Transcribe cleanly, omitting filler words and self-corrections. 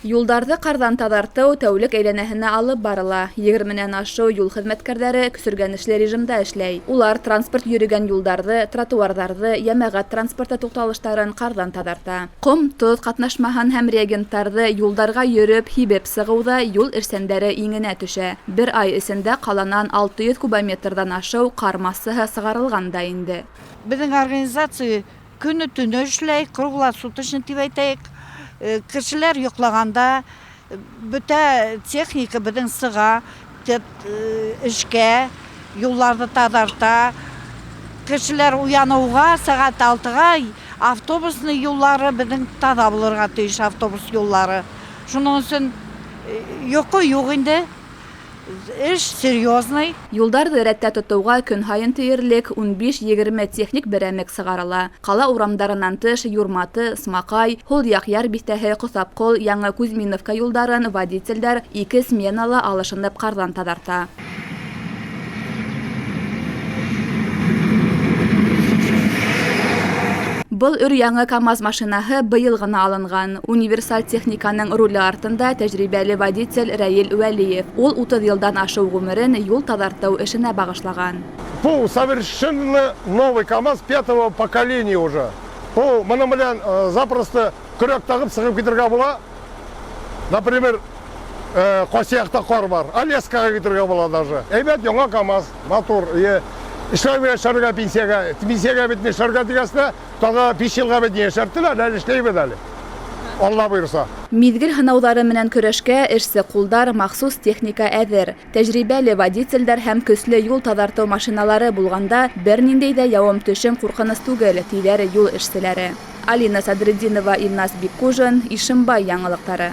Юлдарҙы ҡарҙан таҙартыу тәүлек әйләнәһенә алып барыла. 20-нән ашыу юл хеҙмәткәрҙәре көсөргәнешле режимда эшләй. Улар транспорт йөрөгән юлдарҙы, тротуарҙарҙы, йәмәғәт транспорты туҡталыштарын ҡарҙан таҙарта. Ҡом, тоҙ ҡатнашмаһын һәм реагенттарҙы юлдарға йөрөп, һибеп сығыу ҙа юл эшсәндәре иңенә төшә. Бер ай эсендә ҡаланан 600 кубометрҙан ашыу ҡар массаһы сығарылған да инде. Беҙҙең организация көнө-төнө эшләй, круглосуточно тип әйтәйек. Кешеләр йоҡлағанда бөтә техника беҙҙең сыға эшкә, юлларҙы таҙарта. Кешеләр уяныуға сәғәт 6-ға автобусный юллары беҙҙең таҙа булырға тейеш, автобус юллары. Шуның өсөн йоҡо юҡ инде. Эш серьезный. Юлдарҙы рәттә тотоуға көн һайын тиерлек 15-20 техник берәмек сығарыла. Ҡала урамдарынан тыш Юрматы, Смаҡай, Һул яҡ яр биҫтәһе, Ҡоҫапҡол, Яңы Кузьминовка юлдарын водителдәр 2 сменала алышынып ҡарҙан таҙарта. Был өр-яңы КАМАЗ машинаһы быйыл ғына алынған. Универсаль техниканың руле артында тәжрибәле водитель Рәил Вәлиев. Ул 30 йылдан ашыу ғүмерен юл таҙартыу эшенә бағышлаған. Был совершенно новый КАМАЗ 5-го поколения уже. Был бының менән запросто көрәк тағып сығып китергә була. Например, ҡайсы яҡта ҡар бар, Алескаға китергә була даже. Әйбәт яңы КАМАЗ, матур. Эшләй эшләргә пенсиягә, пенсиягә бит эшләргә тигәсенә, тағы 5 йылға бит эшләрттеләр, әле эшләйбеҙ әле. Алла бойорса. Миҙгел һынауҙары менән көрәшкә эшсе ҡулдар, махсус техника әҙер. Тәжрибәле водителдәр һәм көслө юл таҙартыу машиналары булғанда бер ниндәй ҙә яуым-төшөм ҡурҡыныс түгел, тиҙәр юл эшселәре. Алина Садретдинова, Илназ Биккужин, Ишембай яңылыҡтары.